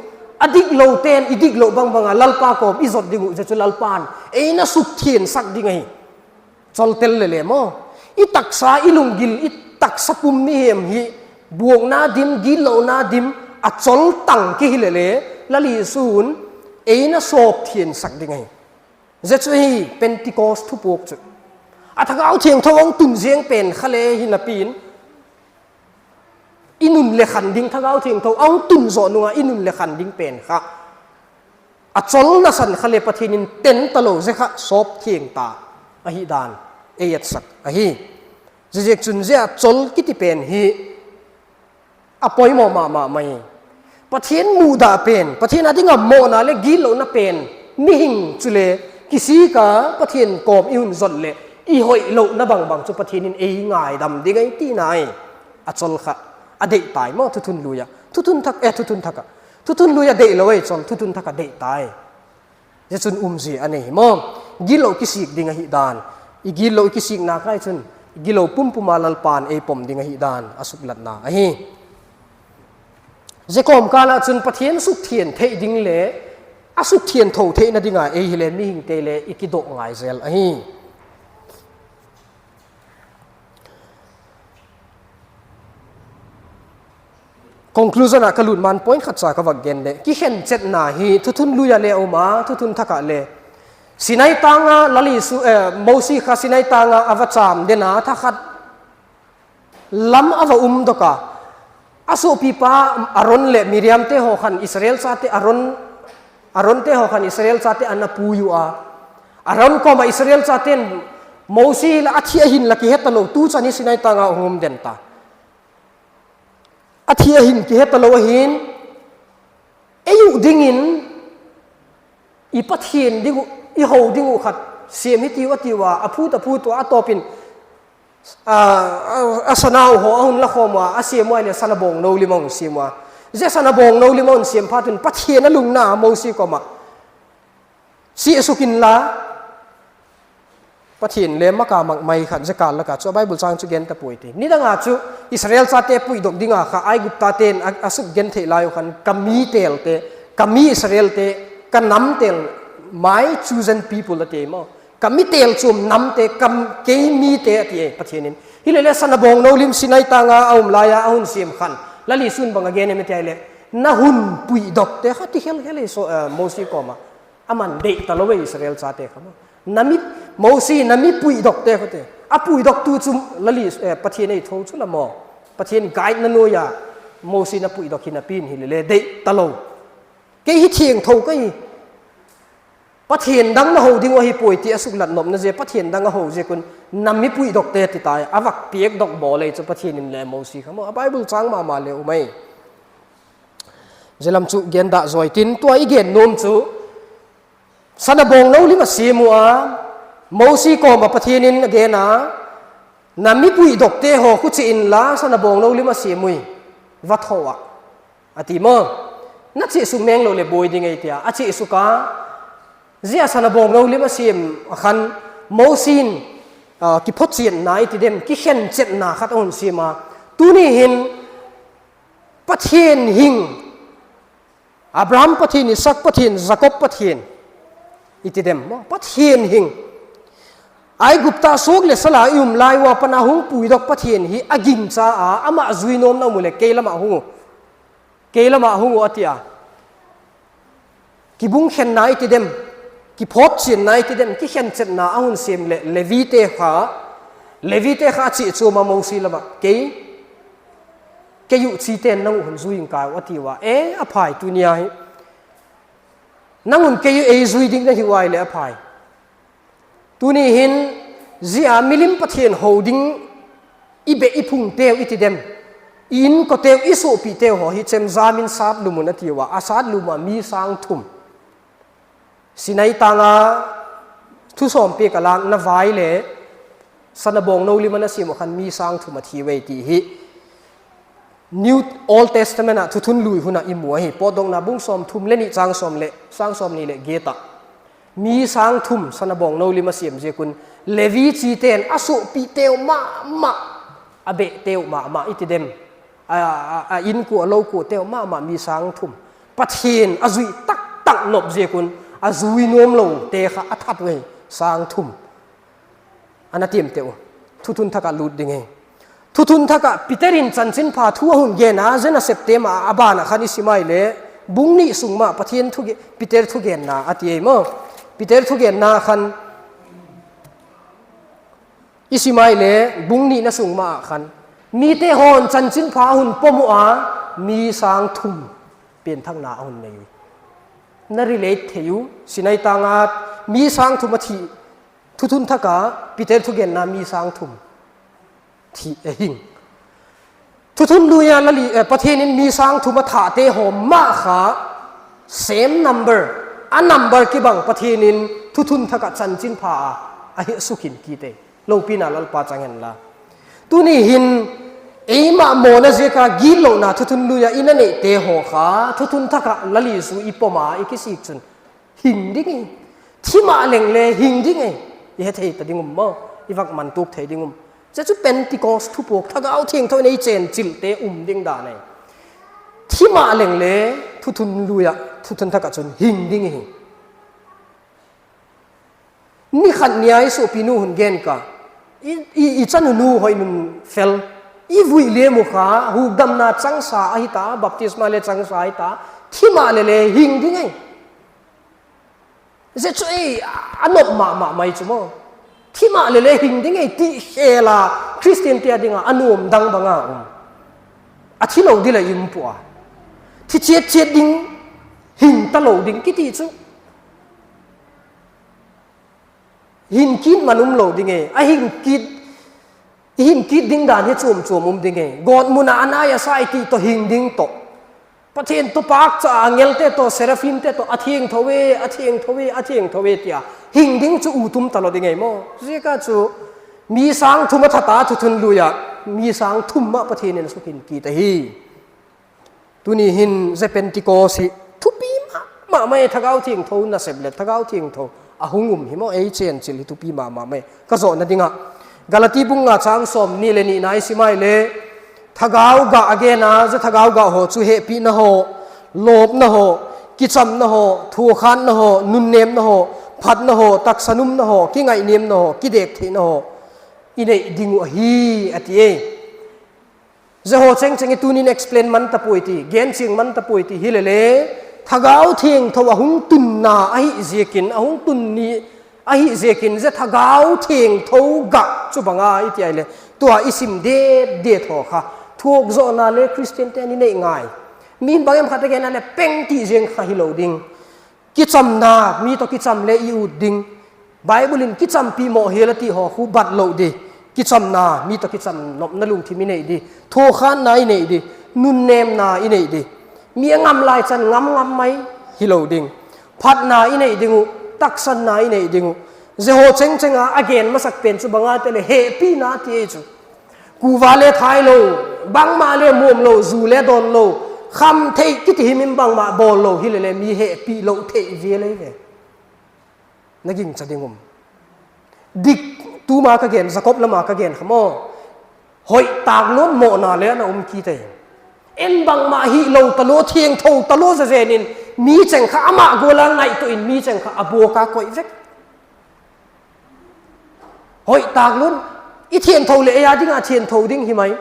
a dik lote in i dik loh bangbanga Lalpa kawm i zot ding uh, zia cu Lalpa in ei na sukthiansak ding ahi. Col tel lele maw? I taksa, i lunggil, i taksa pum mihem hi buakna dim, gitlohna dim a col tang kihi lele, Lal Isu in ei na sawpthiansak ding ahi. Zia cu hi Pentecost thupuak cu. A Thagau Thiangtho hong tun ziang pen kha le hi napi in i nun le khan ding, Thagau Thiangtho a hong tun zawh nungah i nun le khan ding pen kha a col nasan kha le Pathian in ten ta lo zia kha sawpthiang ta ahi dan ei etsak ahi. Ziaziak cun zia col kiti pen hi a poimawh mahmah mai. Pathian muhdah pen, Pathian a dingah mawhna le gitlohna pen mihing cu le kisika Pathian kawm i hun zot le i hoih lohna bangbang cu Pathian in ei ngaidam ding ei tina ei. A col kha a deih tai maw? Thuthun lui-ah, thuthun thak, eh, thuthun thakah, thuthun lui-ah deih lo ei col, thuthun thakah deih tai. Zia cun umzia a nei hi maw? Gitloh kisik ding ahi dan. I gitloh i kisikna kai cun i gilo pumpuma Lalpa in ei pom ding ahi dan a suklatna ahi. Zia kawmkal ah cun Pathian sukthian theih ding le a sukthian tho theih nadinga ei hi le mihingte le i kidawh ngai zel ahi. Conclusion ah ka lut man point khat ca ka vak gen le, kikhencetna hi thuthun lui-ah le a um a, thuthun thakah le. Sinai tanga Lal Isu, eh, Mosi kha Sinai tanga a va cam dena thakhat lam a va um dok a, a suahpipa Aaron le Miriam te haw khan Israel cate Aaron, Aaron te haw khan Israel cate a na pui uh a, Aaron kawmah Israel cate in Mosi la a thih ahin la kiheta lo, tu can hi Sinai tanga hong om den ta. A thih ahin kiheta lo ahin, ei uh dingin i Pathian ding uh, i ho ding uh khat sem hi tiu a tiu a, a phut a phut uh a, a tawpin a, a, a sanau haw a hun la khawm a, a sem uh a, ile sana bawngno lim a hun sem uh a. Zia sana bawngno lim a hun sem phatin Pathian a lungna Mosi kawmah, sih suk inla, Pathian le maka makmai khat zia kal laka chu a Bible cang chu gen ta puai te. Nidanga chu Israel chate puidok dinga kha Aigupta ten a, a suk gen theih lai uh khan, ka mi teelte, ka mi Israelte, ka nam teel, my chosen people a ti ei maw. Ka mi teel cuam namte, ka, kei mite a ti ei Pathian in. Hi lele sana bawngno lim Sinai tanga a um laia a hun siam khan, Lal Isun bang a gen em i ti ai le, na hun puidokte kha ti khelkhel ei so, eh, Mosi kawma. A man deih ta lo ei Israel chate kha maw. Na mi, Mosi, na mi puidokte kha te. A puidok tu cu Lal Is-, eh, Pathian ei tho cu la maw. Pathian guide na nuai a Mosi na puidok hi napi in hi lele deih ta lo. Kei hi thiangtho ka hi. Pathian dang na ho ding uh ahi puai ti a suklat nopna zia, Pathian dang a ho zia kun na mi puidokte ti tai, a vak piak dok bawl ei cu Pathian in le Mosi kha maw. A Bible cang mahmah le um ei. Zia lam cu gen dah zuai tin, tua i gen nuam cu, sana bawngno lim a siam uh a, Mosi kawma Pathian in a gen a, na mi puidokte haw khucih inla, sana bawngno lim a siam uh i, va tho ah, a ti maw. Na cih suk meng lo le buai ding ei tia, a cih suk a, zia sana bawngno lim a siam a khan, Mosi in, ah, kiphawtcianna i ti dem, kikhencetna khat a hun siam a. Tuni hin, Pathian hing, Abraham Pathian, Isak Pathian, Jakob Pathian i ti dem maw? Pathian hing. Aigupta suak le sala i um lai uh a pana hung puidok Pathian hi a gingcha a, amah zui nuam na um uh le kei lamah hung uh. Kei lamah hung uh a ti a. Kibungkhenna i ti dem, kiphawtcianna i ti dem, kikhencetna a hun siam le Levite kha, Levite kha a cih cuam a Mosi lamah kei, kei uh cite in nang uh hun zui ing kai uh a ti uh a, e, a phai tunia hi. Nang un kei uh ei zui ding na hi uh ai le a phai. Tuni hin zia milim Pathian ho ding i beh i phungte uh i ti dem, i innkuante uh i suahpihte uh haw hi cem zamin sat lum un a ti uh a, a sat lum uh a mi sang thum. Sinai tanga thusawmpiak a lakna vai le sana bawngno lim a na siam uh khan mi sang thum a thi uh ei ti hi. New Old Testament ah Thuthun Lui hunah i mu ahi, Pawtdawkna bung sawm thum le nih cang sawm le, sang sawm nih le giat ah. Mi sang thum sana bawngno lim a siam ziakun Levi cite in a suahpihte uh mahmah, a behte uh mahmah i ti dem. A, a, a innkuan a lokuante uh mahmah mi sang thum. Pathian a zuih taktak nop ziakun a zui nuam lote kha a that uh ei, sang thum. A na tiamte uh. Thuthun thakah lut ding hi. Thuthun thakah Peter in chanchinpha thu a hun gen a, zia nasepte mah a banah khan i sim ai le, bung nih sung mah Pathian thuge-, Peter thugenna a ti ei maw? Peter thugenna khan i sim ai le, bung nihna sung mah ah khan mite hawn chanchinpha a hun pom uh a, mi sang thum pianthakna a hun nei uh. Na relate thei uh, Sinai tanga mi sang thum a thih, Thuthun thakah Peter thugenna mi sang thum thih a hing. Thuthun Lui a Lali, eh, Pathian in mi sang thum a thahte haw mah kha same number, a number kibang Pathian in Thuthun thakah chanchinpha a, a hih sukhin kite. Lopina Lalpa cang hen la. Tuni hin eimah mawhna ziaka gitlohna Thuthun Lui a i na neihte haw kha Thuthun thakah Lal Isu i pom a i kisik cun hing ding hi. Thi mah leng le hing ding hi. I he thei ta ding um maw? I vak mantuk thei ding um? Cia cu Pentecost thupuk Thagau Thiangtho in ei cencilhte um ding dan hi. Thi mah leng le Thuthun Lui ah, Thuthun thakah cun hing ding hi. Ni khat ni-a i suahpinu hun gen ka, i, i, i chanu nu hoih nun fel, i vuih liam uh kha, hukdamna cangsa ahi ta, baptisma le cangsa ahi ta, thi mah le le hing ding hi. Zia cu ei, a nop mahmah mai cu maw? Thi mah le le hing ding ei tih khel a, Khristian tia dinga a nuam dang banga um. A thi lo dila i um pua. Thi ciatciat ding, hing ta lo ding kiti cu. Hin kit man um lo ding e. A hin kit, i hin kit ding dan hi cuamcuam um ding e. Gawtmun ah a nai a sa i tih tawh hing ding tawh, Pathian tawh pakca a angelte tawh, seraphimte tawh, a thiangtho e, a thiangtho e, a thiangtho e, tia hing ding cu ut um ta lo ding e maw? Ziaka cu mi sang thum a thata thuthun lui ah mi sang thum mah Pathian in a suk hin kit ahi. Tuni hin zia Pentecost hi thupi mahmah e. Thagau Thiangtho nasep le Thagau Thiangtho a hung um hi maw, ei ciancil hi thupi mahmah e. Ka zawh nadingah Galati bung nga cang sawm nih le nihna i sim ai le, Thagau gah a gen a, zia Thagau gah haw cu hehpihna haw, lawpna haw, kicamna haw, thuakhanna haw, nunnemna haw, phatna haw, taksa numna haw, kingaihniamna haw, kidektheihna haw i neih ding uh ahi, a ti e. Zia haw cengceng i tunin explain man ta puai ti, gen ciang man ta puai ti hi lele, Thagau Thiangtho a hung tunna ahi ziakin, a hung tun ni ahi ziakin, zia Thagau Thiangtho gah cu banga i ti ai le, tua i sim detdet haw kha thuakzawhna le Khristiante an i neih ngai. Mi in bang em khat a gen a le peng tih ziang kha hi lo ding. Kicamna, mi tawh kicam le i ut ding. Bible in kicampi mawh hial a tih haw khu bat loh dih. Kicamna, mi tawh kicam nopna lungthim i neih dih. Thuakhanna i neih dih. Nunnemna i neih dih. Mi a ngam lai can ngamngam mai hi lo ding. Phatna i neih ding uh, taksanna i neih ding uh. Zia haw cengceng a a gen masak pen cu banga te le hehpihna ti ei cu. Kuva le thai lo, bangmah le muam lo, zu le dawn lo, kham theih kitihim in bangmah bawl lo hi lele mi hehpih loh theih vial ei ve. Na gingca ding um. Dik, tuma ka gen, Jakob lama ka gen kha maw? Hoih tak luat mawhna le na um kite. En bangmah hih lo ta lua, thiangtho ta lua zezen in mi ceng kha amah guala ngaihtuah in mi ceng kha a buaka koih vek. Hoih tak lun, i thiantho le ei a dingah thiantho ding hi mai.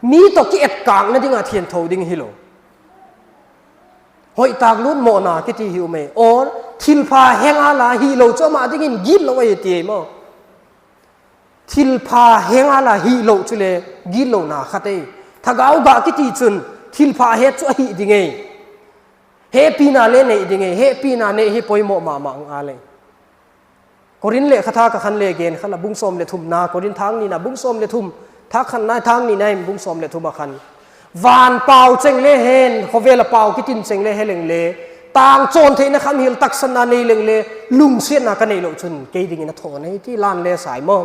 Mi tawh ki-etkak nadingah thiantho ding hi lo. Hoih tak lun mawhna kiti hi uh mei. Or, thilpha henga la hih lo cu amah dingin git lo ahi ti ei maw? Thilpha henga la hih lo cu le git lo na khat ei. Thagau gah kiti cun thilpha het cu a hih ding ei. Hehpihna le neih ding ei. Hehpihna neih hi poimawh mahmah ang a lei. Korin le khatha ka khan le gen khan a bung sawm le thumna, Korin thang nihna bung sawm le thum, thak khanna thang nihna in bung sawm le thum a khan. Van pau ceng le hen, khawvel a pau kitin ceng le he leng le, tang cawn theihna khamhil taksanna nei leng le, lungsiatna ka neih loh cun kei dingin a thawn ahi ti lan le sai maw?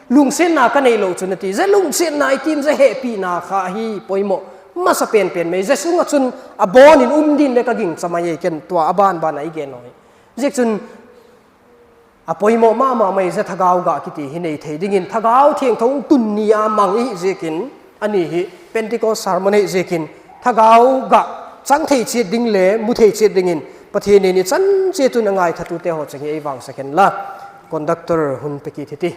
Lungsiatna ka neih loh cun a ti, zia lungsiatna i tim zia hehpihna kha hi poimawh masa penpen mei, zia sungah cun a bawnin um din le ka gingca mai ei ken tua a banbanah i gen lo hi. Ziak cun a poimawh mahmah mei zia thagau gah kiti hi nei thei dingin thagau thiangtho hung tun ni a mang i hih ziakin, ani hi Pentecost sermon hi ziakin thagau gah cang thei ciat ding le mu thei ciat dingin Pathian in i can ciatun a ngaithatute haw ceng hi ei vangsak hen la. Conductor hun pekit hi ti.